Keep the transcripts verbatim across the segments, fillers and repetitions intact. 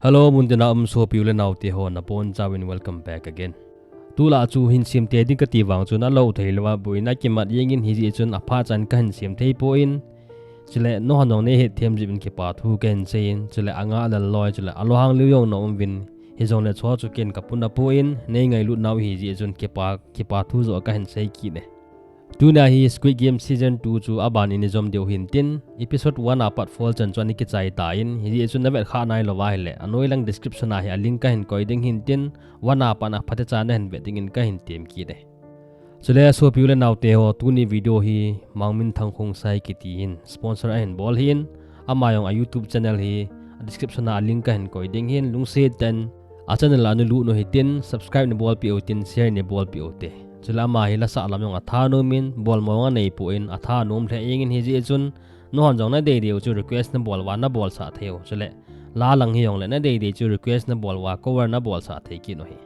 Hello, muntina um sopi u le naote ho, nabonchauvin welcome back again. Tulai chu hin sem tei ding kati vang chun alou thei louva buina kimat jengin, hijeh chun aphat chan kahin sem thei poi. Chule nangho jong neihet them jeh uvin kipa thu kahin seiyin, chule anga lal loi, chule alunghang lou jong naum uvin, hijongle chu chu ken kapuna poi, nei ngailut nau hijeh chun kipa, kipa thu joh kahin sei kit e. Tunia hi Squid Game Season two chu abanin ijom diu hintin, episode one a pat fall chan chu ana kichai tan, hijeh chun navet kha nai louva ahile, anoi lang description a hi a link kahin koi ding hintin, one a pat a phatecha nahin vet dingin kahin tem kit e. Chule sopi u le naote ho, tuni video hi Mangminthang Khongsai kiti hin sponsor ahin bol ahin, ama jong a YouTube channel hi a description a link kahin koi ding ahin, lungset tah in a channel a nalut u hitin, subscribe nabolpeh u hitin, share nabolpeh u hite. Chule ama hi lasah lam jong athanom in, bolmo jong anei poi, athanom lheh jengin, hijeh chun nangho jong nadei dei u chu request nabol uva nabolsah thei u. Chule la lang hijongle nadei dei chu request nabol uva cover nabolsah thei kit u ahi.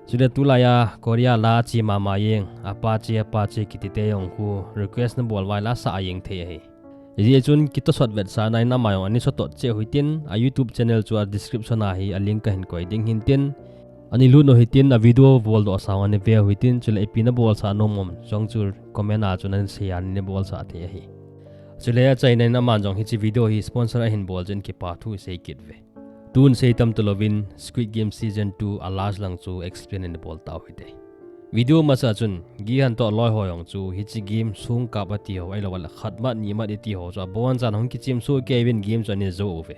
Chule tulai a Korea la che mama jeng, Apache Apache kiti te jong khu request nabol uva la sah jeng thei ahi. Hijeh chun kitosot vetsahna in ama jong ana sotot cheh u hitin, a YouTube channel chu a description a hi a link kahin koi ding hintin, ana lut u hitin, a video boldoh sa jong ana ve u hitin, chule ipi nabolsah nom um jong chu comment a chun ana seiya nabolsah thei ahi. Chule achaina in aman jong hiche video hi sponsor ahin bol jeh in kipa thu isei kit uve. Tun sei tam talouvin Squid Game Season two a last lang chu explain ina bol tau hite. Video masa chun Gi-hun toh aloi ho jong chu hiche game song kap ati ho, ahilouleh khat mat ni mat iti ho chu abonchan hung kichim soh kei uvin game chu ana jou uve.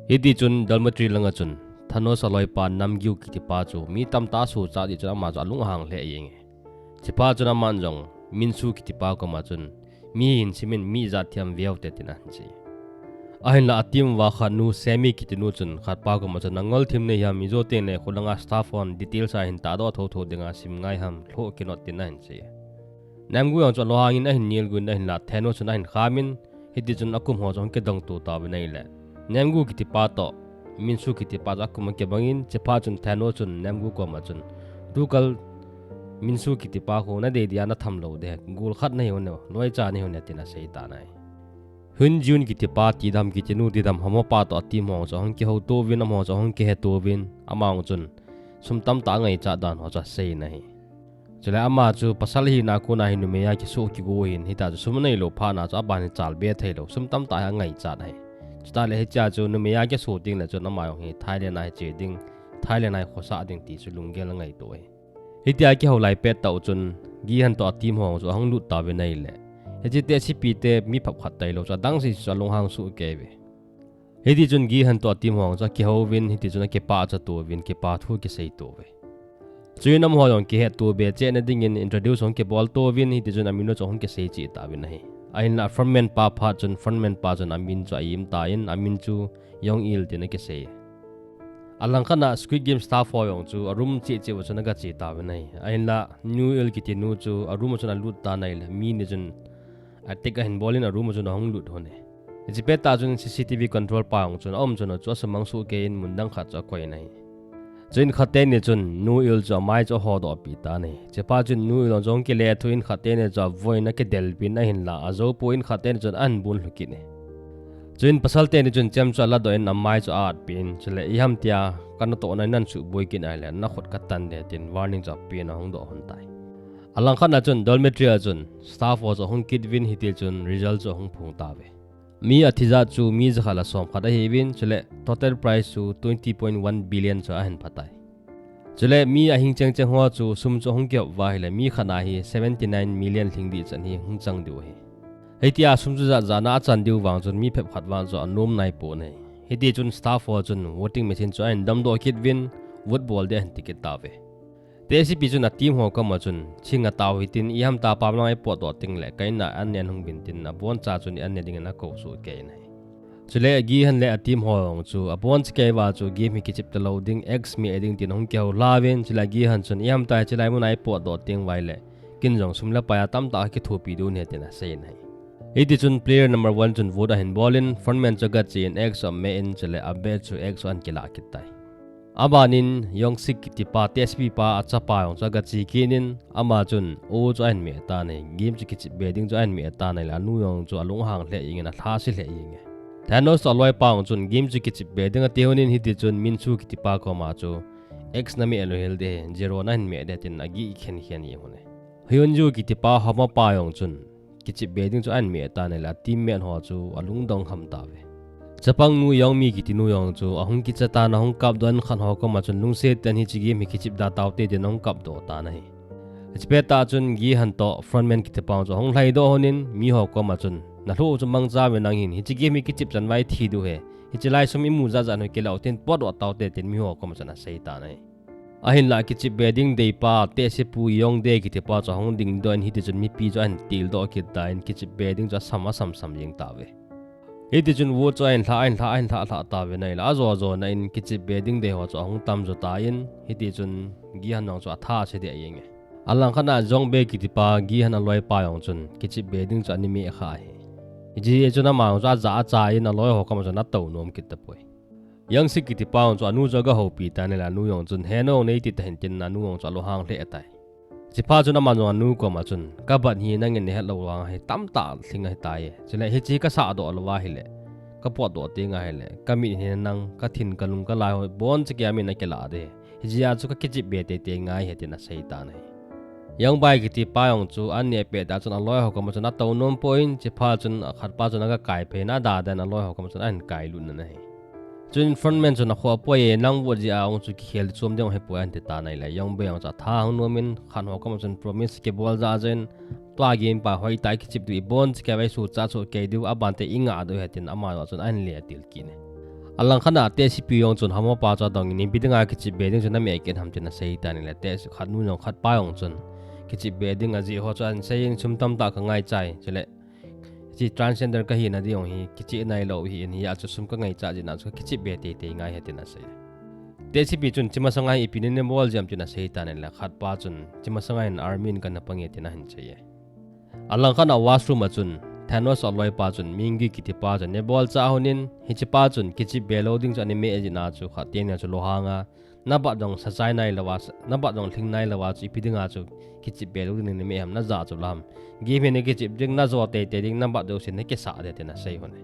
Hiti chun dormitory langa chun Thanos aloipa Nam-gyu kitipa chu mi tamtah asuhchat jeh chun ama chu alunghang lheh jenge. Chuphat chun aman jong Min-su kitipa koma chun, mi hin simin mi ijat ham veu hite tin ahin sei. Ahinla a team uva khat nu Semi kitinu chun khatpa koma chun, nangol thim nei ham, ijo tengle khulanga staff hon details a hin tahdoh thotho dinga sim ngai ham, lhoh kinot tin ahin sei. Nam-gyu jong chu alunghangin ahin nilguin ahinla Thanos chun ahin khamin, hiti chun akum ho chu ahung kidong to tauvin ahile, Nam-gyu kitipa toh Min-su kitipa chu akum akibangin, chuphat chun Thanos chun Nam-gyu koma chun, tukal Min-su kitipa khu nadei dia natham lou ding, gul khat nahiu ne, loicha nahiu ne tin asei tan ahi. Hyun-jin kitipa tidam kitinu tidam homopa toh a team ho chu ahung kihou touvin, amaho chu ahung kihe touvin, ama jong chun sum tamtah angaichat dan ho chu asei in ahi. Chule ama chu pasal hina kona hi numei a kisoh kigo ahin, hitia chu sum aneilou phat na chu aban hi chalbe theilou, sum tamtah hi angaichat ahi. Chuteng le hichea chu numei a kisoh tengle chun ama jong hi Thailand a hi che ding, Thailand a hi khosah ding ti chu lunggel angaito ahi. Hitia kihou lai pettah u chun Gi-hun toh a team ho chu ahung lut tauvin ahile, hiche tehsepi te mi phap khat tailou chu adang sese chu alunghang soh kei uve. Hiti chun Gi-hun toh a team ho chu akihouvin, hiti chun akipah chatouvin, kipa thu akisei touve. Chuin amaho jong kihetto be chehna dingin introduce ahung kibol touvin, hiti chun amin u chu ahung kisei cheh tauvin ahi. Ahinla frontman pa phat chun frontman pa chun amin chu a-im tan, amin chu Yong-il tin akisei. Alangkhat a Squid Game staff ho jong chu a room cheh cheh uva chun agache tauvin ahi. Ahinla Nu-eul kitinu chu a room a chun alut tan ahile, mi ni chun attack ahin bolin a room a chun ahung lut lhon e. Hiche pettah chun C C T V control pa jong chun aum chun chu asumang soh keiyin mun dang khat chu akoiyin ahi. Chuin khat teni chun Nu-eul chu amai chu ahodoh pi tan ahi. Chuphat chun Nu-eul jong chu ahung kilethuh in khat teni chu avoiyin akidelpin ahinla, ajou poi in khat teni chun ahin bun lhu kit e. Chuin pasal teni chun chem chu aladoh in amai chu a-atpeh in, chule iham tia kanatohna in nahin suboi kit ahile nakhut katan ding tin warning chu apen ahung doh lhon tai. Alangkhat a chun dormitory a chun staff ho chu ahung kit uvin, hiti chun result chu ahung phong tauve. Mi athi jat chu mi jakhat le somkhat ahiuvin, chule total prize chu twenty point one billion chu ahin pha tai. Chule mi ahing chengcheng ho chu sum chu ahung kihop uva ahile, mi khat a hi seventy nine million lhing ding chan hi hung chang diu ahi. Hitia sum chu jat jat na achan diu vang chun mi phabep khat vang chu anom naipon ahi. Hiti chun staff ho chun voting machine chu ahin damdoh kit uvin, vote bol ding ahin ti kit tauve. Tehsepi chun a team ho koma chun, ching atao hitin, iham tia pamlang a ipotdoh tengle ka in a an ne in hung uvin tin, aboncha chun an ne dingin akou soh keiyin ahi. Chule Gi-hun le a team ho jong chu aboncha kei uva chu game hi kichep talou ding, X meh ding tin ahung kihou lhauvin, chule Gi-hun chun iham tia hiche lai mun a ipotdoh teng uleh, ken jong sum le pai atamtah kakithopi diu ahi tin aseiyin ahi. Hiti chun player number one chun vote ahin bolin, frontman chu agache in X chu ameh in, chule a badge chu X chu ahin kilah kit tai. Abanin Yong-sik kitipa, tehsepi pa achapa jong chu agache kit in, ama chun O chu ahin meh tan ahi, game chu kichep be ding chu ahin meh tan ahile, anu jong chu alunghang lheh jengin alhase lheh jenge. Thanos aloipa jong chun game chu kichep be ding ati lhonin hiti chun Minsu kitipa koma chu X na meh lou hel ding, zero na hin meh ding tin agih khen khen jeng lhon e. Hyunju kitipa Hamo pa jong chun kichep be ding chu ahin meh tan ahile a teammate ho chu alungdong ham tauve. Chapang nu Yongmi kiti nu jong chu ahung kicha tan ahung kapdoh in khat ho koma chun lungset tah in hiche game hi kichep da taute tin ahung kapdoh tan ahi. Hiche pettah chun Gihan toh frontman kitipa jong chu ahung lhaidoh lhonin miho koma chun, nalhoh chu mangcha uve nang hin, hiche game hi kichep chan uva ithi diu ahi. Hiche lai sum imu jat jat u kilah u tin potdoh taute tin miho koma chun asei tan ahi. Ahinlah kichep be ding deipa, tehsepu Yongdae kitipa chu ahung dingdoh in hiti chun mipi chu ahin tildoh kit tan kichep be ding chu asam asam sam jeng tauve. Hiti chun Woo chu ahin lhah, ahin lhah, ahin lhah lhah tauve ahile ajo jona in kichep be ding dei ho chu ahung tamjo tan hiti chun Gihan jong chu atha ase deh jenge. Alangkhat a Jongbae kitipa Gihan aloipa jong chun kichep be ding chu ana meh kha ahi. Hijeh chun ama jong chu aja acha in aloi ho koma chun atou nom kit tapoi. Youngsik kitipa jong chu anu chu aga houpi tan ahile anu jong chun, he nu, neiti tahih in tin anu jong chu alunghang lheh tai. Chuphat chun ama jong anu koma chun, ka bat hi nangin nahet lou vang ahi, tamtah lhing ahitai. Chule hiche hi kasahdoh louva ahile, kapotdoh teng ahile kamit hi nang, kathin, kalung, kalai ho ibonchauva min akilah ding ahi. Hijeh a chu kakichep be teitei ngai ahi tin asei tan ahi. Yongbae kitipa jong chu aneh pettah chun aloi ho koma chun atou nom poi, chuphat chun akhatpa chun aga kaiphei in ada dan aloi ho koma chun ahin kailut in ahi. Chuin frontman chun akhoh apoi e, nang vote jeh a jong chu kikhel chom ding ahipoi ahin ti tan ahile Yongbae jong chu atha ahung nom in khat ho koma chun promise kibol jah jah in, tua game pa hoitah a kichep diu, ibonchauva isuhchah soh kei diu, abante ingah diu ahi tin ama jong chun ahin letil kit e. Alangkhat a tehsepi jong chun Hamo pa chu adongin, ipi dinga kichep be ding chu nameh kit ham tin asei tan ahile tehse khat nu jong khatpa jong chun kichep be ding ajeh ho chu ahin seiyin, sum tamtah kangaichai, chule hiche transgender kahina ding jong hi kicheh nailou ahin, hijeh a chu sum kangaichat jeh a chu kakichep be teitei ngai ahi tin asei. Tehsepi chun, hiche masanga hi ipi nabol jeh ham tin asei tan ahile khatpa chun, hiche masanga hin army in kana pange tin ahin seiye. Alangkhat a washroom a chun Thanos aloipa chun Mingi kitipa chu ana bolchah lhonin, hichepa chun kichep be lou ding chu ana meh jeh a chu khat teni chu lunghang a, nabat jong sachai nailouva, nabat jong lhing nailouva chu ipi dinga chu kichep be lou ding nameh ham, naja chu la ham. Game hi nakichep ding, najo teitei ding, nabat jouse nakisah ding tin asei lhon e.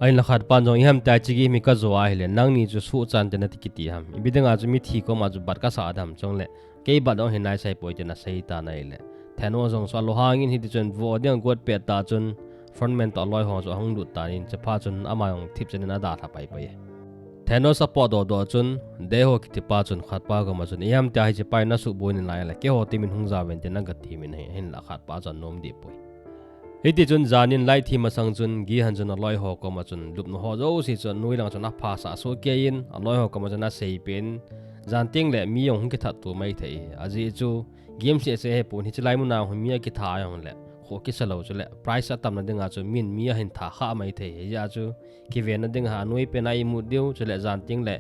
Ahinla khatpan jong, ihamtia hiche game hi kajo ahile nangni chu suhchan te nati kiti ham, ipi dinga chu mithi koma chu bat kasah ding ham, chule kei bat jong hi naisai poi tin asei tan ahile Thanos jong chu alunghang in hiti chun vote ding agot pettah chun frontman toh aloi ho chu ahung lut tan in, chuphat chun ama jong thipchan in adalha paipai e. Thanos apotdoh doh chun Daeho kitipa chun khatpa koma chun, ihamtia hichepa hi nasuhboi nalai le keiho team in hung jauvin tin aga team in ahi, ahinla khatpa chu anom deh poi. Hiti chun jan in light thi masang chun Gihan chun aloi ho koma chun lupna ho jouse chu anoi lang chun aphasah soh keiyin, aloi ho koma chun aseipeh in, jan tengle mi jong hung kithat to maithei ahi. Ajeh chu game sehseh ahipon, hiche lai muna hung mi akitha jongle khoh kisa lou, chule prize atamna dinga chu min mi ahin tha kha maithei ahi. Hijeh a chu kivenna ding ahi, anoi pena imut diu, chule jan tengle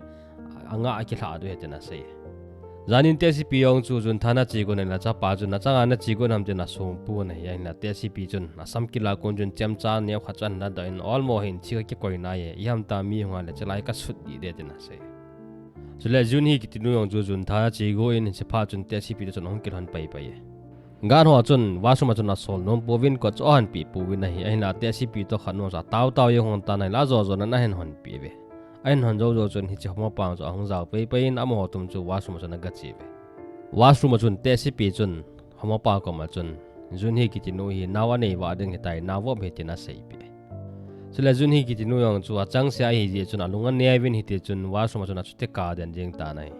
angah akilhah diu ahi tin asei. Jan in tehsepi jong chu Juntha ana che got in ahile achapa chun, nachanga nache got ham tin asonpon ahi. Ahinla tehsepi chun asam kilah kon chun chemcha neo khat chu ahin ladoh in, olmo hin, hiche kakikoi nai e, ihamtia mi hung a le hiche lai kasut dih ding tin asei. Chule Junhee kiti nu jong chu Juntha ana che got in, hichephat chun tehsepi toh chun ahung kilhon paipai e. Guard ho chun washroom a chun asol nom pouvin, kot chu ahin peh pouvin ahi. Ahinla tehsepi toh khat nu chu atao tao jeng lhon tan ahile ajo jona in ahin honpeh uve. Ahin hon jou jou chun hiche Hamo pa chu ahung jao paipai in, amaho thum chu washroom a chun aga che uve. Washroom a chun tehsepi chun Hamo pa koma chun, Junhee kiti nu hi nao anei vah ding ahitai, nao vop ahi tin aseipeh e. Chule Junhee kiti nu jong chu achangseh ahijeh chun alung anei uvin, hiti chun washroom a chun achuti kah den jeng tan ahi.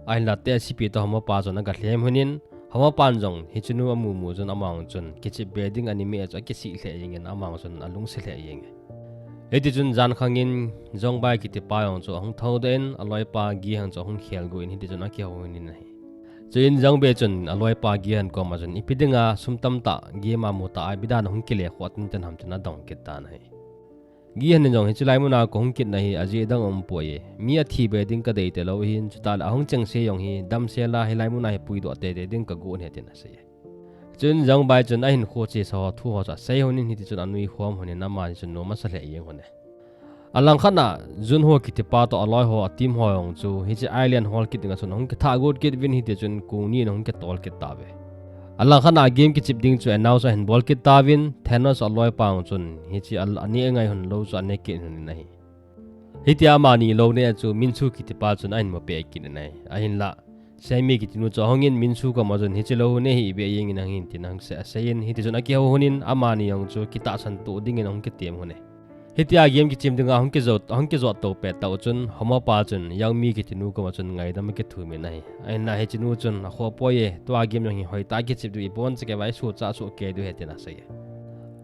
Ahinla tehsepi toh Hamo pa chun aga lhem lhonin, Hamo pan jong hiche nu amumu chun ama jong chun kichep be ding ana meh chu akisih lheh jengin, ama jong chun alungset lheh jenge. Hiti chun jan khang in Jongbae kitipa jong chu ahung thoudoh in, aloipa Gihan chu ahung khelguh in, hiti chun akihou lhonin ahi. Chuin Jongbae chun aloipa Gihan koma chun, ipi dinga sum tamtah game a mutah a ipi dinga hung kile khoh tinten ham tin adong kit tan ahi. Gihan in jong, hiche lai muna kahung kitna hi ajeh dang umpoi e, mi athi be ding kadei talou ahin, chutah le ahung chengse jong hi damsel a hilai muna hi puidoh teitei ding kagon ahi tin asei e. Chun Jongbae chun ahinkho chesa ho thu ho chu asei lhonin, hiti chun anui khom lhonin, amani chun nom asa lheh jeng lhon e. Alangkhat a Junho kitipa toh aloi ho, a team ho jong chu hiche island hol kit dinga chun ahung kithah got kit uvin, hiti chun kong ni in ahung kitol kit tauve. Alangkhat a game kichep ding chu announce ahin bol kit tauvin, Thanos aloipa chun hiche a, aneh angai hon lou chu aneh kit hon in ahi. Hitia amani lou neh chu Minsu kitipa chun ahin mopeh kit in ahi. Ahinlah Sammy kitinu chu ahungin Minsu koma chun hiche lou neh hi ibe jeng in ahin tin ahung sei, aseiyin, hitichun akihou hon in amani jong chu kitahsan to dingin ahung kitem hon e. Hitia game kichep dinga ahung kijot, ahung kijot to pet tah u chun, Homo pa chun Young Mi kitinu koma chun ngaidam akithum in ahi. Ahinlah hichenu chun akhoh poi e, tua game jong hi hoitah a kichep diu, ibonchauva isuhchah soh kei diu ahi tin asei e.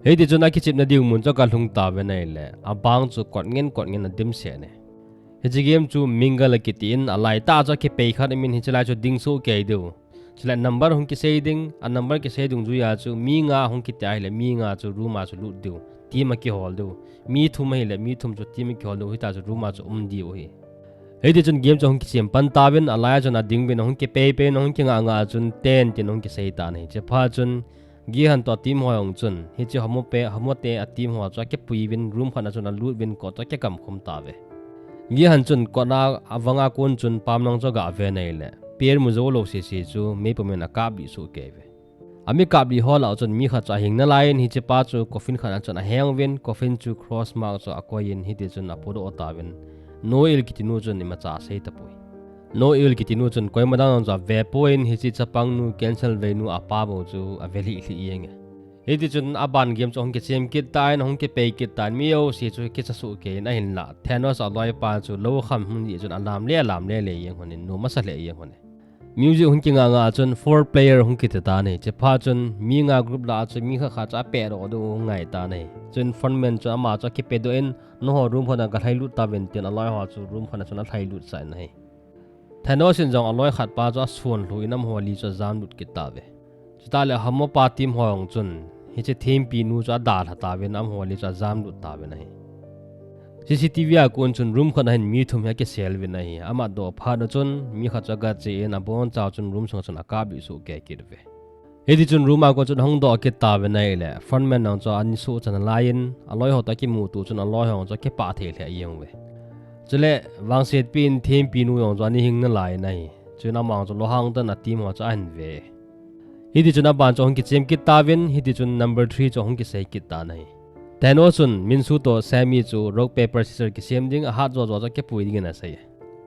Hitichun akichepna diu mun chu agalhung tauvin ahile, abang chu kot ngen kot ngen adimset e. Hiche game chu Mingle akitin, alaitah chu akipei khat umin hiche lai chu ding soh kei diu. Chule number hung kisei ding, a number kisei dungjuia chu mi nga hung kiti ahile mi nga chu room a chu lut diu, team akihol diu. Mi thum ahile mi thum chu team akihol diu, hitia chu room a chu um diu ahi. Hitichun game chu ahung kichem pan tauvin, alaia chun ading uvin ahung kipei pei in ahung kingah ngah a chun ten tin ahung kisei tan ahi. Chuphat chun Gi-hun toh a team ho jong chun hiche Homo te, Homo te a team ho chu akipui uvin room khat a chun alut uvin kot chu akikam khum tauve. Gi-hun chun kot a avang a kon chun pamlang chu agah ven ahile, pair mu jou lou sese chu meipum in akaplih soh kei uve. Ami kaplih ho lah a chun mi khat chu ahing nalaiyin hichepa chu coffin khat a chun aheng uvin, coffin chu cross mark chu akoiyin, hitichun apodoh tauvin, No-eul kitinu chun imacha asei tapoi. No-eul kitinu chun koima dang jong chu avepoi in, hiche chapangnu cancer veinu apa bou chu ave lhih lhih jenge. Hitichun aban game chu ahung kichem kit tan, ahung kipei kit tan, mi jouse chu kicha soh kei in, ahinlah Thanos aloipa chu lou kham hung jeh chun alam le alam le le jeng hon in, nom asa lheh jeng hon e. Music hung kingah ngah a chun four player hung kiti tan ahi. Chuphat chun mi nga group lah a chun mi khat khat chu apehdoh diu hung ngai tan ahi. Chun frontman chu ama chu akipedoh in, nangho room khat a galhailut tauvin tin aloi ho chu room khat a chun alhailutsah in ahi. Thanos in jong aloi khat pa chu asonlhu in amaho li chu ajamlut kit tauve. Chutah le Homo pa team ho jong chun hiche thempinu chu adalha tauvin amaho li chu ajamlut tauvin ahi. C C T V a kon chun room khat a hin mi thum hi akisel uvin ahi. Amatdoh phat u chun mi khat chu agache in abonchauva chun room sunga chun akaplih soh kei kit uve. Hitichun room a kon chun ahung doh kit tauvin ahile, frontman jong chu ani sohcha nalaiyin, aloi ho toh akimuto chun aloi ho jong chu akipah thei lheh jeng uve. Chule vangsetpi in thempinu jong chu ani hing nalaiyin ahi. Chun ama jong chu lunghang tah in a team ho chu ahin ve. Hitichun aban chu ahung kichem kit tauvin, hitichun number three chu ahung kisei kit tan ahi. Thanos chun Minsu toh Sammy chu rock paper scissor kisem ding, ahat jo jo chu akipui dingin asei.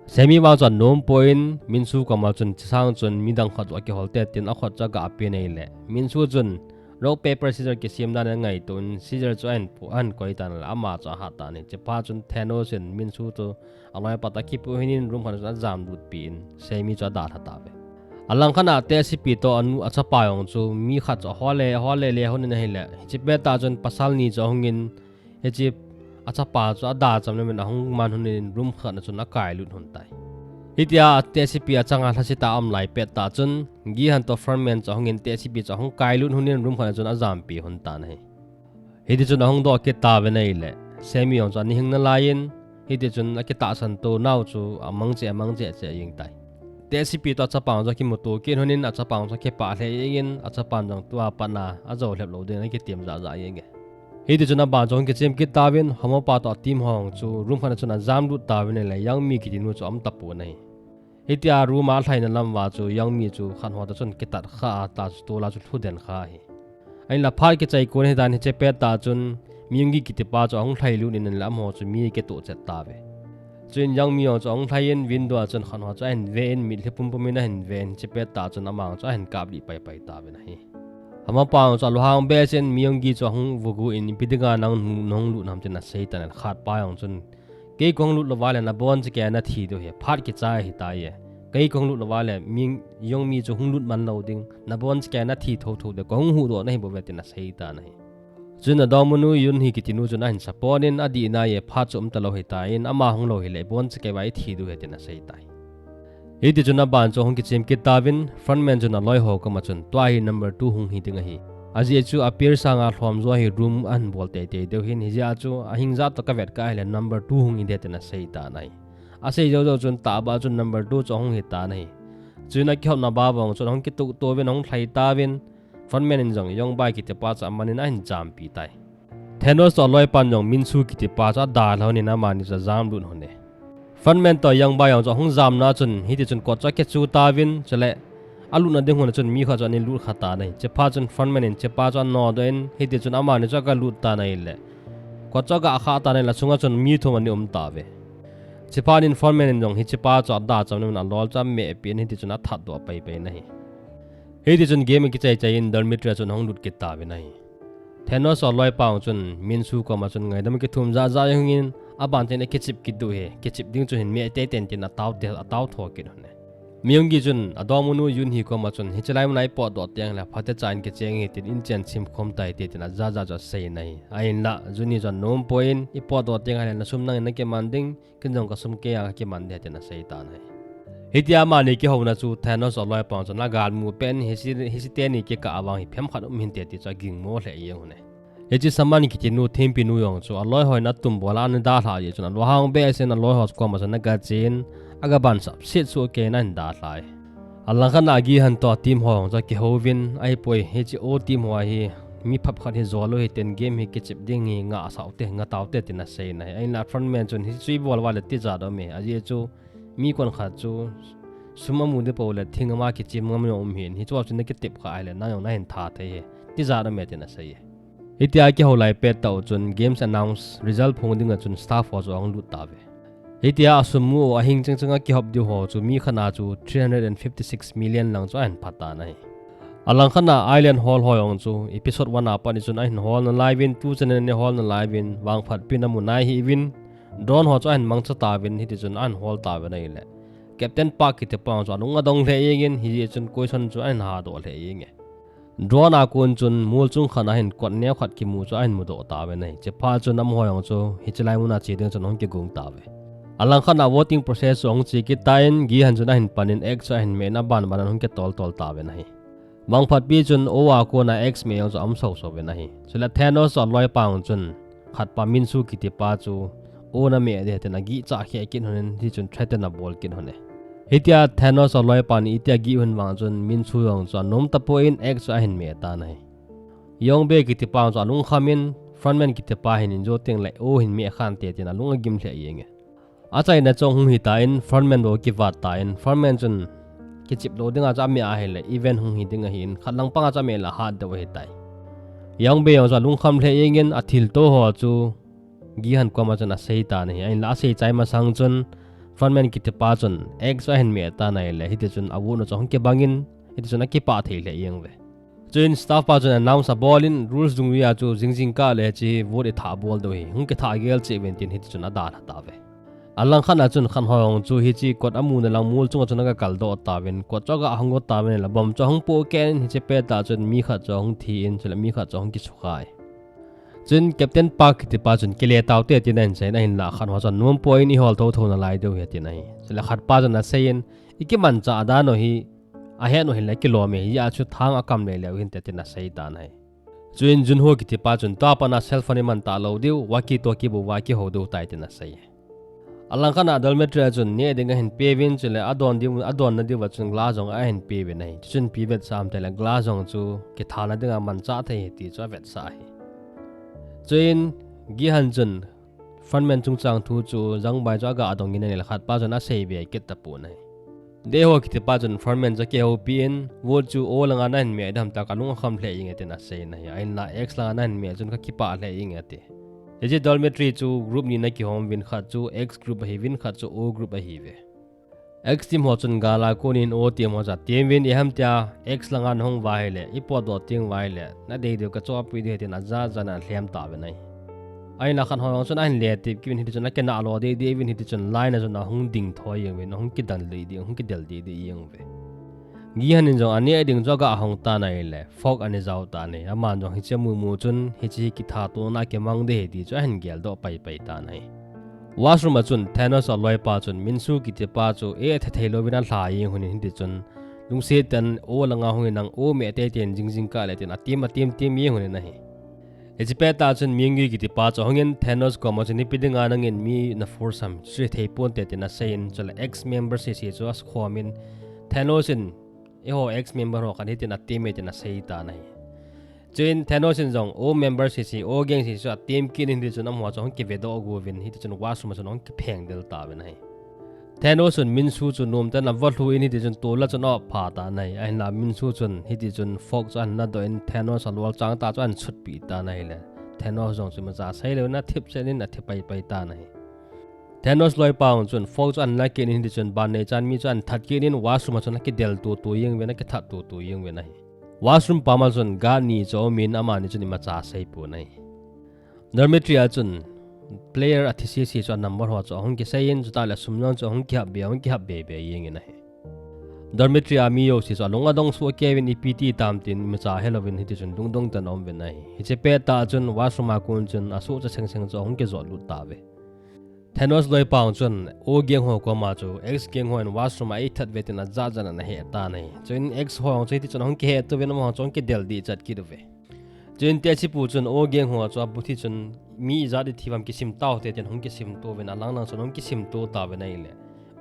Sammy vang chu anom poi in, Minsu koma chun hiche sang chun midang khat chu akihol te tin akhut chu agah pen ahile, Minsu chun rock paper scissor kisem dan angaito in scissor chu ahin pu-, ahin koi tan ahile ama chu ahat tan ahi. Chuphat chun Thanos in Minsu chu aloipa toh akipuiyin room khat a chun ajamlutpi in Sammy chu adalha tauve. Alangkhat a tehsepi toh anu achapa jong chu mi khat chu ahol le, ahol le le hon in ahile, hiche pettah chun pasal ni chu ahungin, hiche achapa chu adalha cham louin ahung man hon in room khat a chun akailut hon tai. Hitia tehsepi achanga lhasetah a aum lai pettah chun Gi-hun toh frontman chu ahungin tehsepi chu ahung kailut hon in room khat a chun ajampi hon tan ahi. Hitichun ahung doh kit tauvin ahile, Sammy jong chu ani hing nalaiyin, hitichun akitahsan to nau chu amang cheh, amang cheh cheh jeng tai. Tehsepi toh achapa jong chu akimuto kit hon in achapa jong chu akipah lheh jengin, achapan jong tua pat a ajou lhep lou dingin akitem jah jah jenge. Hitichun aban chu ahung kichem kit tauvin, Homo pa toh a team ho jong chu room khat a chun ajamlut tauvin ahile, Young Mi kitinu chu aum tapon ahi. Hitia room a alhaina lam uva chu Young Mi chu khat ho toh chun kitat kha a, tah chu tol a chu lhu den kha ahi. Ahinla phat kichai kon ahitan, hiche pettah chun Myung Gi kitipa chu ahung lhailut in ahile amaho chu mi akitoh chet tauve. Chuin Young Mi jong chu ahung lhaiyin window a chun khat ho chu ahin ve in, mitlhi pumpum in ahin ve in, hiche pettah chun ama jong chu ahin kaplih paipai tauvin ahi. Amapa jong chu alunghang behseh in Myung Gi chu ahung vugu in, ipi dinga nang nu nahung lut ham tin asei tan ahile, khatpa jong chun, kei kahung lut louva le nabonchauva nathi diu ahi, phat kichai ahitai e. Kei kahung lut louva le Young Mi chu hung lut man lou ding, nabonchauva nathi thotho diu, kahung huhdoh nahi bouve tin asei tan ahi. Chun adongmanu Yoon Hee kitinu chun ahin support in, adih nai e, phat chu umtalou ahitan, ama hung lou hile ibonchauva ithi diu ahi tin asei tai. Hitichun aban chu ahung kichem kit tauvin, frontman chun aloi ho koma chun, tua hi number two hung hi ding ahi. Ajeh chu a pair sanga lhomjo hi room ahin bol teitei diu ahin, hijeh a chu ahing jat toh kavet kah ahile number two hung hi ding tin asei tan ahi. Asei jou jou chun tahbeh a chun number two chu ahung hi tan ahi. Chuin akihopna bang vang chun ahung kituh tou vin ahung lhai tauvin, frontman in jong Young Bae kitipa chu amanin ahin jampi tai. Thanos toh aloipan jong Minsu kitipa chu adalha hon in amani chu ajamlut hon e. Frontman toh Young Bae jong chu ahung jamna chun hitichun kot chu akichu tauvin, chule Alutna ding hon chun mi khat chu ana lut kha tan ahi. Chuphat chun Frontman in chupa chu anodoh in, hiti chun amani chu aga lut tan ahile, kot chu aga kha tan ahile, achunga chun mi thum ana um tauve. Chuphat in Frontman in jong hichepa chu adalha chomna in alol chu amehpeh in, hiti chun athat doh paipai in ahi. Hiti chun game akichai chai in dormitory a chun ahung lut kit tauvin ahi. Thanos aloipa jong chun Min-su koma chun ngaidam kithum jahjah jeng in, aban teng in akichep kit diu ahi, kichep ding chu hin meh teitei in tin atao te, atao tho kit lhon e. Myung-gi chun adongmanu Yun-hee koma chun, hiche lai muna ipotdoh teng le phatecha in kicheng hite tin, in chen simkhom tai hite tin ajahjah chu asei in ahi. Ahinla Jun-hee chun anom poi in, ipotdoh teng le nasum nangin nakiman ding, ken jong kasum keiya kakiman ding tin asei tan ahi. Hitia amani kihouna chu Thanos aloipa jong chun agalmu pet in, hiche, hiche teni kikah a vang hi phem khat um hinte ti chu agingmo lheh jeng lhon e. Hiche Shaman kiti nu, thempi nu jong chu aloi hon atum bol a ana dalha jeh chun alunghang behseh in aloi ho koma chun agache in, agaban sapset soh kei in ahin dalha e. Alangkhat a Gi-hun toh team ho jong chu akihouvin, ahipoi, hiche O team ho hi mi phap khat hi jol u hite, game hi kichep ding hi ngah sao te, ngah tao te tin asei in ahi. Ahinla Frontman chun hiche chu ibol uva le tijat aume, ajeh chu mi konkhat chu sum amu ding pou le thing ama kichem ngam jong um ahin, hiche chu nakitep kha ahile nang jong nahin tha thei ahi, tijat aume tin asei e. Hitia kihou lai pettah u chun games announce result phong dinga chun staff ho chu ahung lut tauve. Hitia asum mu u ahing chengcheng a kihop diu ho chu mi khat a chu three hundred and fifty six million lang chu ahin pha tan ahi. Alangkhat a Island Hall ho jong chu episode one a pat in chun ahin hol nalai uvin, tu chan in ana hol nalai uvin, vangphatpi in amu nai hih uvin, drone ho chu ahin mangcha tauvin, hiti chun ahin hol tauvin ahile, Captain Park kitipa jong chu alung adong lheh jeng in, hijeh chun question chu ahin hadoh lheh jeng e. Drone a kon chun mol chung khat a hin kot neokhat kimu chu ahin mudoh tauvin ahi. Chuphat chun amaho jong chu hiche lai muna che ding chun ahung kigong tauve. Alangkhat a voting process chu ahung che kit tan, Gi-hun chun ahin pan in X chu ahin meh in, aban ban in ahung kitol tol tauvin ahi. Vangphatpi chun O a kona X meh jong chu aum soso uvin ahi. Chule Thanos chu aloipa jong chun khatpa Min-su kitipa chu O nameh ding tin agihcha kheh kit lhon in, hichun threaten abol kit lhon e. Hitia Thanos aloipan itia agih u vang chun Min-su jong chu anom tapon X chu ahin meh tan ahi. Yong-bae kitipa jong chu alungkham in, Frontman kitipa hin injo teng le O hin meh khante tin alung agim lheh jeng e. Achaina chu ahung hitan, Frontman bou akivat tan, Frontman chun kichep lou dinga chu ameh ahile event hung hi ding ahin, khat lang panga chu ameh le ahat diu ahitai. Yong-bae jong chu alungkham lheh jeng in, athilto ho chu Gi-hun koma chun asei tan ahi. Ahinla asei chai masang chun Frontman kitipa chun X chu ahin meh tan ahile, hiti chun avutna chu ahung kibang in, hiti chun akipah thei lheh jeng uve. Chuin staff pa chun announce abol in, rules dungjui a chu jingjing kah le hiche vote ithah bol diu ahi, hung kithah gel cheh uvin tin hiti chun adalha tauve. Alangkhat a chun khat ho jong chu hiche kot amuna lang mol chunga chun aga kaldoh tauvin, kot chu aga hung got tauvin ahile bomb chu ahung pohkeh in, hiche pettah chun mi khat chu ahung thi in, chule mi khat chu ahung kisukha e. Chuin Captain Park kitipa chun kile taute tin ahin sei in, ahinla khat ho chun anom poi in, ihol thotho nalai diu ahi tin ahi. Chule khatpa chun asei in, ikimanchah dan u hi ahet u hile kilom e, hijeh a chu thang akam le leu hinte tin asei tan ahi. Chuin Jun-ho kitipa chun tua pat a cell phone iman talou diu, walkie talkie bou va kihou diu tai tin asei. Alangkhat a dormitory a chun neh ding ahin peuvin, chule adon diu, adonna diuva chun glass jong ahin peuvin ahi. Chuchun ipi vetsah ham itile glass jong chu kithana dinga manchah thei ahi ti chu avetsah ahi. Chuin Gi-hun chun Frontman chungchang thu chu jangbai chu aga dong in ahile khatpa chun asei be kit tapon ahi. Dae-ho kitipa chun Frontman chu akihoupi in, vote chu O langa nahin meh ding ham tia kalung akham lheh jenge tin asei in ahi. Ahinla X langa nahin meh chun kakipah lheh jenge ati. Hiche dormitory chu group ni ana kihom uvin, khat chu X group ahiuvin, khat chu O group ahiuve. X team ho chun gal a konin O team ho chu atem uvin, iham tia X langa nahung uva ahile, ipotdoh teng uva ahile nadei diu kachohpeh diu ahi tin ajat jat in alhem tauvin ahi. Ahinla khat ho jong chun ahin letip kit uvin, hiti chun akinah lo dehdeh uvin, hiti chun line a chun ahung ding thoi jeng uvin, ahung kidel dehdeh, ahung kidel dehdeh jeng uve. Gi-hun in jong aneh ding chu aga hong tan ahile, fog ana jao tan ahi. Aman jong hiche amu mu chun hiche hi kithatona a kimang ding ahi ti chu ahin geldoh paipai tan ahi. Washroom a chun Thanos aloipa chun Min-su kitipa chu eh atha theilouvin alha jeng lhon in, hiti chun lungset tah in O langa hungin nang O meh teitei in jingjing kah le tin atem atem tem jeng lhon in ahi. Hiche pettah chun Myung-gi kitipa chu ahungin Thanos koma chun ipi dinga nangin mi na force ham, chu thei ponte tin asei in, chule X member sese chu akhomin Thanos in eiho X member ho khat hitin atem e tin asei tan ahi. Chuin Thanos in jong O member sese, O gang sese chu atem kit in, hiti chun amaho chu ahung kivedoh got uvin, hiti chun washroom a chun ahung kipheng del tauvin ahi. Thanos chun Minsu chu nom tah in ava lhu in hiti chun tol a chun a-op pha tan ahi. Ahinla Minsu chun hiti chun Fox chu ahin ladoh in Thanos alol chang tah chu ahin sutpi tan ahile, Thanos jong chu imacha seilou in athip chet in athi paipai tan ahi. Thanos loipa hung chun Fox chu ahin la kit in hiti chun ban neichan mi chu ahin that kit in washroom a chun akidel tutu jeng uvin akithat tutu jeng uvin ahi. Washroom pam a chun guard ni chu aumin amani chun imacha seipon ahi. Dormitory a chun player athi sese chu a number ho chu ahung kisei in, chutah le asum jong chu ahung kihap be, ahung kihap be be jeng in ahi. Dormitory a mi jouse chu alung adong soh kei uvin ipi ti tam tin imacha helou vin hiti chun lungdong tah in aum uvin ahi. Hiche pettah chun washroom a kon chun asohcha seng seng chu ahung kijot lut tauve. Thanos loipa hung chun O gang ho koma chu X gang hon washroom a eithat uve tin ajat jat in ana heh tan ahi. Chuin X ho hung chu hiti chun ahung kihetto uvin amaho chu ahung kidel dih chat kit uve. Chuin Techipu chun O gang ho chu abuthi chun mi ijat ithi uvam kisim taute tin hung kisimto uvin alang lang chun hung kisimto tauvin ahile,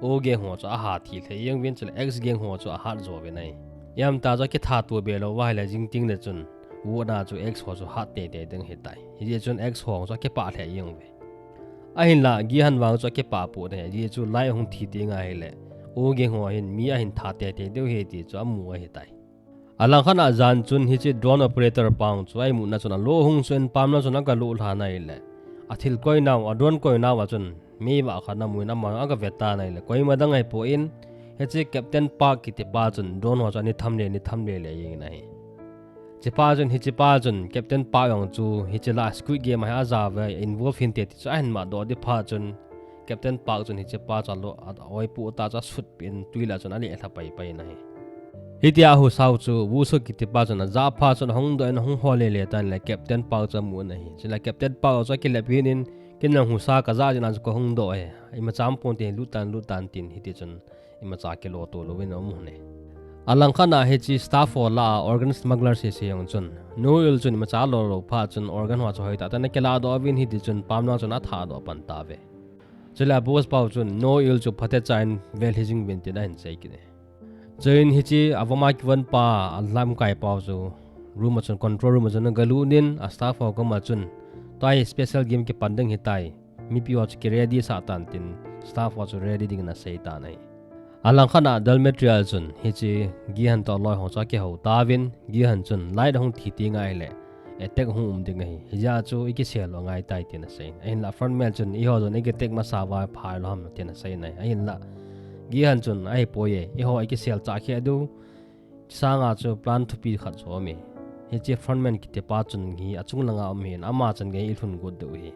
O gang ho chu ahat thi lheh jeng uvin chule X gang ho chu ahat jo uvin ahi. Ijemtia chu akithat to be lou uva ahile jing teng le chun ward a chu X ho chu hat teitei ding ahitai. Hijeh chun X ho chu akipah lheh jeng uve. Ahinla Gi-hun vang chu akipah pon ahi, ajeh chu light ahung thi teng ahile O gang ho hin mi ahin that teitei diu ahi ti chu amu ahitai. Alangkhat a jan chun hiche drone operator pa hung chu a imutna chun alo ahung suh in pamlang chun aga lut lhan ahile, athil koinau, a drone koinau a chun meivah khat ana mu in ama aga ve tan ahile, koima dang ahipoi, hiche Captain Park kitipa chun drone ho chu ana tham le, ana tham le le jeng in ahi. Hichepa chun, hichepa chun Captain Park jong chu hiche la Squid Game a hi aja uve, involve hinte ti chu ahin matdoh ding phat chun Captain Park chun hichepa chu alo, a, a-oipoh tah chu asutpi in twi lah chun alelha paipai in ahi. Hitia ahusau chu Woo-seok kitipa chun ajah phat chun ahung doh in ahung hol lele tan le Captain Park chu amu in ahi. Chule Captain Park chu akilep hih in, ken jong husa kajah jeh a chu kahung doh e, imacha umponte, lut tan, lut tan tin hiti chun imacha kiloto louvin aum u ahi. Alangkhat a hiche staff ho lah a organ smuggler sese jong chun, No-eul chun imacha alo lou phat chun organ ho chu hoitah tah in akiladoh uvin hiti chun pamlang chun athadoh pan tauve. Chule a boss pa chun No-eul chu phatecha in vel hijing uvin tin ahin sei kit e. Chuin hiche avoma kivon pa alamkai pa chu room a chun, control room a chun aga lut in a staff ho koma chun, tua hi special game kipan ding ahitai, mipi ho chu kiready sah tan tin staff ho chu ready ding in asei tan ahi. Alangkhat a dormitory a chun hiche Gi-hun toh aloi ho chu akihou tauvin, Gi-hun chun light ahung thi teng ahile attack ahung um ding ahi, hijeh a chu ikisel u angaitai tin asei in. Ahinla frontman chun eiho jong iki-attack masa uva phai lou ham tin asei in ahi. Ahinla Gi-hun chun ahipoi e, eiho ikisel chah kheh diu, sanga chu plan thupi khat chu aume. Hiche frontman kitipa chun hi achung langa um ahin, ama chan gei ilhun got diu ahi.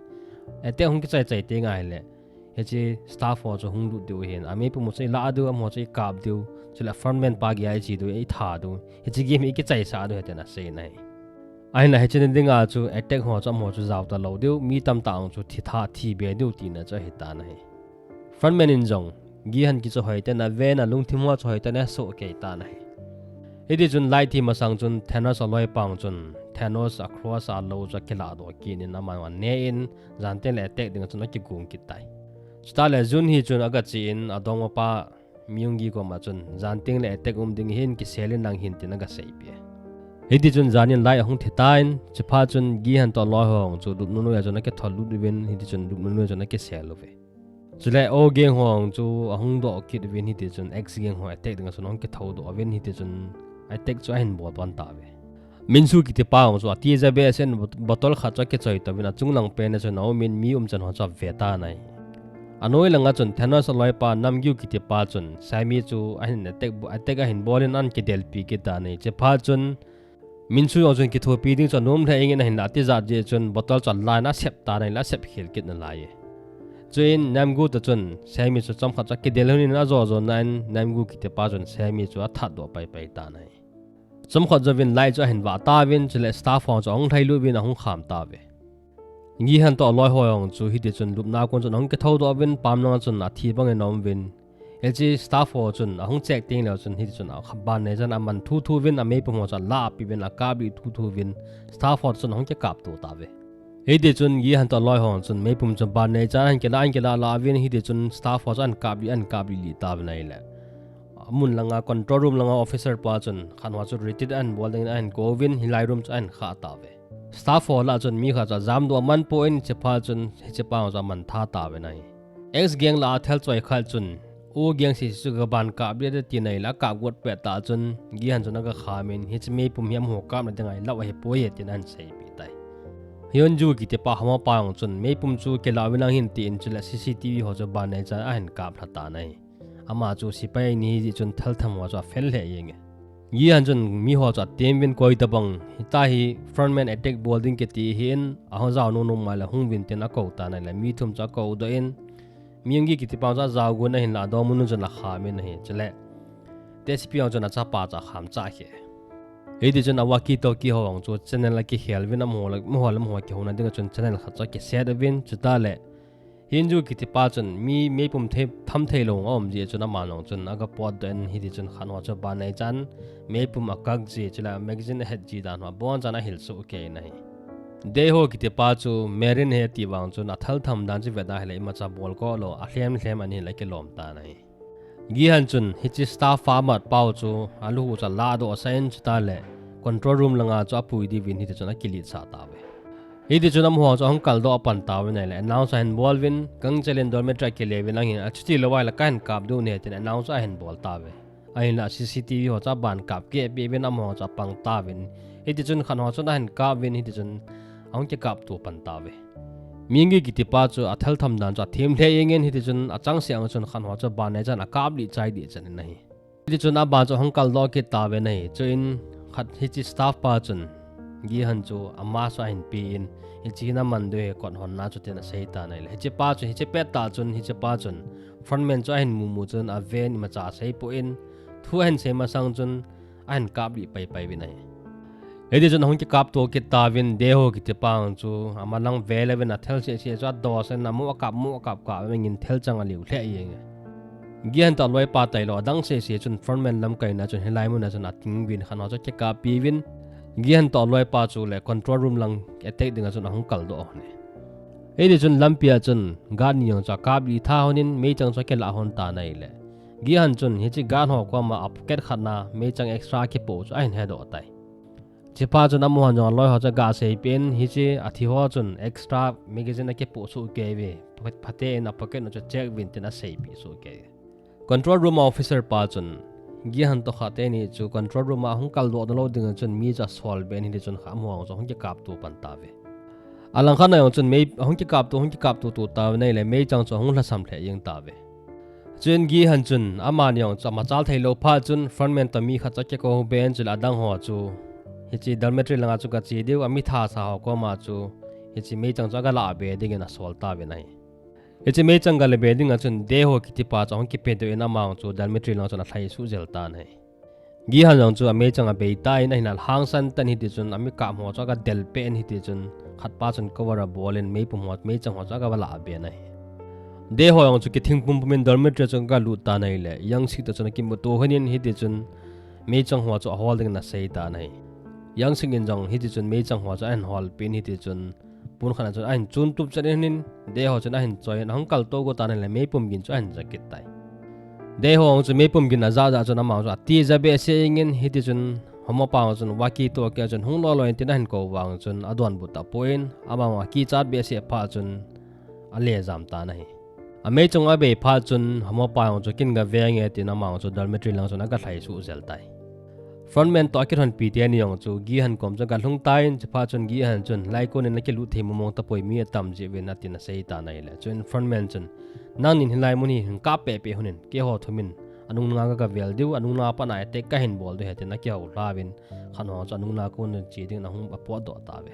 Attack hung kichai chai teng ahile hiche staff ho chu hung lut diu ahin, ameipum u chu ilah diu, amaho chu ikap diu, chule frontman pa geiya iche diu, itha diu, hiche game hi ikichaisah diu ahi tin asei in ahi. Ahinla hiche ni dinga chu attack ho chu amaho chu jao talou diu, mi tamtah jong chu thi tha, thi be diu tina chu ahitan ahi. Frontman in jong Gi-hun kicha hoitah in aven, alungthim ho chu hoitah in asoh kei tan ahi. Hiti chun light thi masang chun Thanos aloipa hung chun Thanos a cross a lou chu akiladoh kit in aman ane in, jan teng le attack dinga chun akigong kit tai. Chutah le Jun-hee chun aga che in adongmapa Myung-gi koma chun jan teng le attack um ding ahin, kisel in lang hin tin aga seipeh e. Hiti chun jan in light ahung thi tan, chuphat chun Gi-hun toh aloi ho hung chu lupna noiya chun akithol lut uvin, hiti chun lupna noiya chun akisel uve. Chule O gang ho hung chu ahung doh kit uvin, hiti chun X gang ho attack dinga chun ahung kithoudoh uvin, hiti chun attack chu ahin bol pan tauve. Minsu kitipa hung chu atija behseh in bot-, bottle khat chu akichoi touvin achung lang pen a chun aumin mi umchan ho chu ave tan ahi. Anoi langa chun Thanos aloipa Nam-gyu kitipa chun Sammy chu ahin attack bo-, attack ahin bol in ahin kidelpi kit tan ahi. Chuphat chun Minsu jong chun kithopi ding chu anom lheh jeng in ahinla atijat jeh chun bottle chu alan asep tan ahile asep khel kit nalai e. Chuin Nam-gyu toh chun Sammy chu chomkhat chu akidel lhon in ajo jona in Nam-gyu kitipa chun Sammy chu athatdoh paipai tan ahi. Chomkhat jouvin light chu ahin vah tauvin, chule staff ho chu ahung lhailut uvin ahung kham tauve. Gi-hun toh aloi ho jong chu hiti chun lupna kon chun ahung kithoudoh uvin, pamlanga chun athi bangin aum uvin. Hiche staff ho chun ahung check teng leu chun hiti chun a khaban nei chan aman thuthu uvin, ameipum ho chu alahpeh uvin, akaplih thuthu uvin, staff ho chun ahung kikapto tauve. Hiti chun Gi-hun toh aloi ho chun meipum chu ban nei chan ahin kilah, ahin kilah lah uvin, hiti chun staff ho chu ahin kaplih, ahin kaplih lih tauvin ahile, amun langa control room langa officer pa chun khat ho chu retreat ahin bol dingin ahin kouvin, hilai room chu ahin khah tauve. Staff ho lah chun mi khat chu ajamdoh aman poi, hichepa chun hichepa ho chu aman tha tauvin ahi. X gang lah a thelchoi khat chun U Giang sese chu ga ban kap lih e ati nai le, akap got pet tah chun Gi Han chun aga kham in, hiche meipum hi amaho kapna dinga ilah u ahipoi e tin ahin seipeh tai. Hyun Ju kitipa Hamo pa jong chun meipum chu kilah uvin lang hin tin, chule C C T V ho chu ban neichan ahin kap lha tan ahi. Ama chu sepai ni hijeh chun thaltham ho chu afel lheh jenge. Gi Han chun miho chu atem uvin, koi tabang hitia hi frontman attack bol ding kiti ahin, ahung jao nom nom maile hung uvin tin akou tan ahile, mi thum chu akou doh in, Myung Gi kitipa chu ajao gon ahinla, adomun chun akham in ahi, chule T C P jong chun achapa chu akham chah khe. Hiti chun a walkie talkie ho jong chu channel akikhel uvin, amaho le amaho kihouna dinga chun channel khat chu akiset uvin, chutah le Hyun Ju kitipa chun mi meipum thei, tham theilou aum jeh chun aman jong chun aga potdoh in, hiti chun khat ho chu ban neichan meipum akak ji, chule magazine ahet ji dan ho abonchan ahil soh kei in ahi. Dae Ho kitipa chu Marine ahi ati vang chun athaltham dan chu vet ahile imacha bol koh lou, alhem lhem ahin la kilom tan ahi. Gi Han chun hiche staff pa amat pau chu aluhu chu aladoh sah in, chutah le control room langa chu apui diuvin hiti chun akiletsah tauve. Hiti chun amaho chu ahung kaldoh pan tauvin ahile, announce ahin bol uvin, gangchel in dormitory akile uvin lang hin, achuti lou ahile kahin kap diu ahi tin announce ahin bol tauve. Ahinla C C T V ho chu aban kap keh peh uvin, amaho chu apang tauvin. Hiti chun khat ho chun ahin kap uvin, hiti chun ahung kikapto pan tauve. Myung Gi kitipa chu athaltham dan chu athem lheh jengin, hiti chun achangseh a chun khat ho chu ban neichan akap lih chai deh chan in ahi. Hiti chun aban chu ahung kaldoh kit tauvin ahi. Chuin khat hiche staff pa chun Gi Han chu ama chu ahin pen, hiche hi naman diu ahi, kot honna chu tin asei tan ahile, hiche pa chu, hiche pet tah chun hiche pa chun frontman chu ahin mumu chun aven, imacha asei poi, thu ahin sei masang chun ahin kap lih paipai uvin ahi. Hiti chun ahung kikapto kit tauvin, Dae Ho kitipa jong chu amalang vel uvin, athal seh seh chu adoh sah in, amu akap, mu akap kap uvin, thalchang aliu lheh jenge. Gi Han toh aloipa tailou adang seh seh chun frontman lamkaina chun hilai muna chun ating uvin, khat ho chu akikappi uvin, Gi Han toh aloipa chu le control room lang attack dinga chun ahung kaldoh lhon e. Hiti chun lampia chun guard ni jong chu akap lih tha lhon in, meichang chu akilah lhon tan ahile, Gi Han chun hiche guard ho koma a pocket khatna meichang extra akipoh chu ahin hedoh tai. Chuphat chun amaho jong aloi ho chu aga seipeh in, hiche athi ho chun extra magazine akipoh soh kei uve, pha-, phaten a pocket u chu check uvin tin aseipeh soh kei uve. Control room a officer pa chun Gi Han toh Kha teni chu control room a hung kaldoh lou dinga chun mi chu asol be in, hiti chun khat ho jong chu ahung kikapto pan tauve. Alangkhat na jong chun mei, ahung kikapto, hung kikapto to tauvin ahile, meichang chu ahung lhasam lheh jeng tauve. Chuin Gi Han chun amani jong chu amachal theilou phat chun frontman toh mi khat chu akikou be in, chule adang ho chu hiche dormitory langa chu gache diu, ami thasa ho koma chu hiche meichang chu aga lah be dingin asol tauvin ahi. Hiche meichang aga lah be dinga chun Dae Ho kitipa chu ahung kipedoh in, ama jong chu dormitory langa chun alhaisuh jel tan ahi. Gi Han jong chu ameichang abei tan, ahinla hangsan tah in hiti chun ami kap ho chu aga del peh in, hiti chun khat pa chun cover abol in meipum ho, meichang ho chu aga lah be in ahi. Dae Ho jong chu kithing pumpum in dormitory chu aga lut tan ahile, Young Sik toh chun akimuto lhon in, hiti chun meichang ho chu ahol dingin asei tan ahi. Young Sik in jong hiti chun meichang ho chu ahin holpeh in, hiti chun pon khat na chun ahin chun tup chet in, Dae Ho chun ahin choi in, ahung kalto got tan ahile meipum gin chu ahin ja kit tai. Dae Ho jong chu meipum gin ajah jah chun ama jong chu atija behseh jengin, hiti chun Hamo pa jong chun walkie talkie a chun hung loi loi in tin ahin kou vang chun adonbut tapon, ama jong akichat behseh phat chun ale jam tan ahi. Ameichang abei phat chun Hamo pa jong chu kin gave nge tin ama jong chu dormitory lang chun aga lhaisuh jel tai. Frontman toh akilhonpi teni jong chu Gi Han kom chu aga lhung tan, chuphat chun Gi Han chun, "Lai konin nakilut thei mong mong tapoi, mi atam jeh uvin," atin asei tan ahile. Chuin frontman chun, "Nangnin hilai mun hi hin kap peh peh lhonin, keiho thumin anung langa kaga vel diu, anung langa pat a attack kahin bol diu ahi," tin akihou lha uvin, khat ho chu anung langa kon che dingin ahung apotdoh tauve.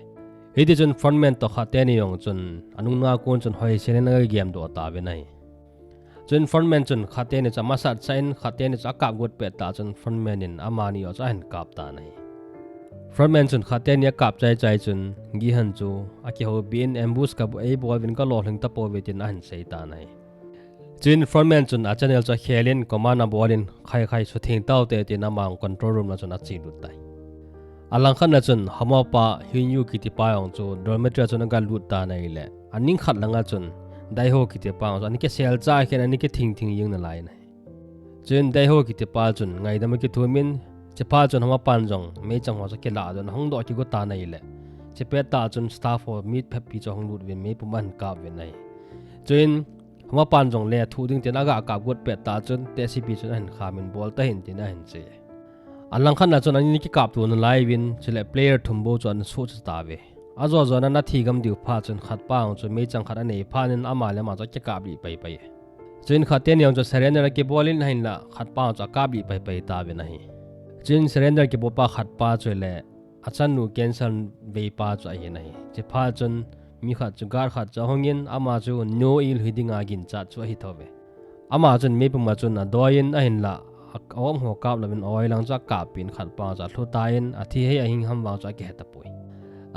Hiti chun frontman toh Kha teni jong chun anung langa kon chun hoisel in aga gemdoh tauvin ahi. Chuin frontman chun Kha teni chu amasat sah in, Kha teni chu akap got pet tah chun frontman in amani jong chu ahin kap tan ahi. Frontman chun Kha teni akap chai chai chun Gi Han chu akihoupi in, "Ambush ka bu-, eibol uvin, kalolhing tapouve," tin ahin sei tan ahi. Chuin frontman chun a channel chu akhel in, command abol in, "Khai khai, sutheng taute," tin ama jong control room lang chun achelut tai. Alangkhat na chun Hamo pa Hyun Yu kiti pa jong chu dormitory a chun aga lut tan ahile, aning khat langa chun Dae Ho kiti pa jong chu ana kisel cha khen, ana kithing thing jeng nalai in ahi. Chuin Dae Ho kiti pa chun ngaidam akithum in, chuphat chun Hamo pan jong meichang ho chu akilah doh in ahung doh kigo tan ahile, chupet tah chun staff ho mi phabep chu ahung lut uvin meipum ahin kap uvin ahi. Chuin Amapan jongle thu ding tin aga kap got pet tah chun T C P chun ahin khamin bol tahih in tin ahin sei. Alangkhat na chun ani kikap to nalai uvin, chule player thum bou chu ana sohcha tauve. Ajo jo na ana thi gam diu phat chun khatpa jong chu meichang khat anei phat in ama le ama chu akikap lih pai pai. Chuin khat teni jong chu surrender akibol in ahinlah khatpa jong chu akap lih pai pai tauvin ahi. Chuin surrender kibol pa khatpa chu le achanu cancer vei pa chu ahin ahi. Chuphat chun mi khat chu guard khat chu ahungin ama chu no ill hui dinga ginchat chu ahi thouve. Ama chun meipum a chun adoi in ahinlah a-, aum ho kap louvin oi lang chu akap pin khatpa chu alhu tan athi hei ahing ham vang chu akihe tapoi.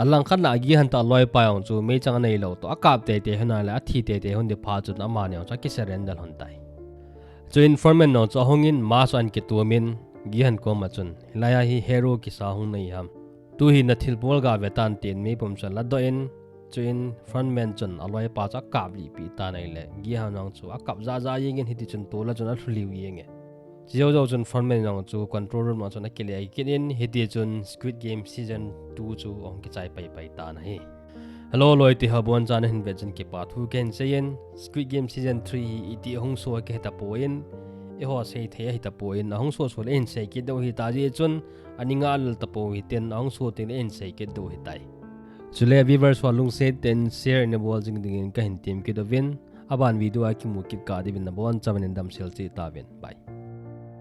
Alangkhat na Gi-hun toh aloipa jong chu meichang anei lou toh akap teitei hun a le athi teitei hun di phat chun amani jong chu akisurrender lhon tai. Chuin Frontman jong chu ahungin mask chu ahin kitumin Gi-hun koma chun hilai a hi hero kisa hung nahi ham. Tu hi nathilbol gave tan tin meipum chu aladoh in, chuin Frontman chun aloipa chu akap lih peh tan ahile Gi-hun jong chu akap jaja jengin hiti chun tol a chun alhu liu jenge. Chujou jou chun Frontman jong chu control room a chun akile kit in hiti chun Squid Game season two chu ahung kichai pai pai tan ahi. Hello, loi te ho abonchan nahin vet chun kipa thu kahin seiyin, Squid Game season three hi iti ahung so akihe tapon, eiho seithei ahi tapon, ahung so so le eihin sei kit diu hita jeh chun, ani ngah lel tapou hitin, ahung so teng le eihin sei kit diu hitai. Chule viewers ho lungset tah in share nabol jing dingin kahin tem kit uvin, aban video a kimu kit kah diuvin nabonchauvin damsel cheh tauvin. Bye.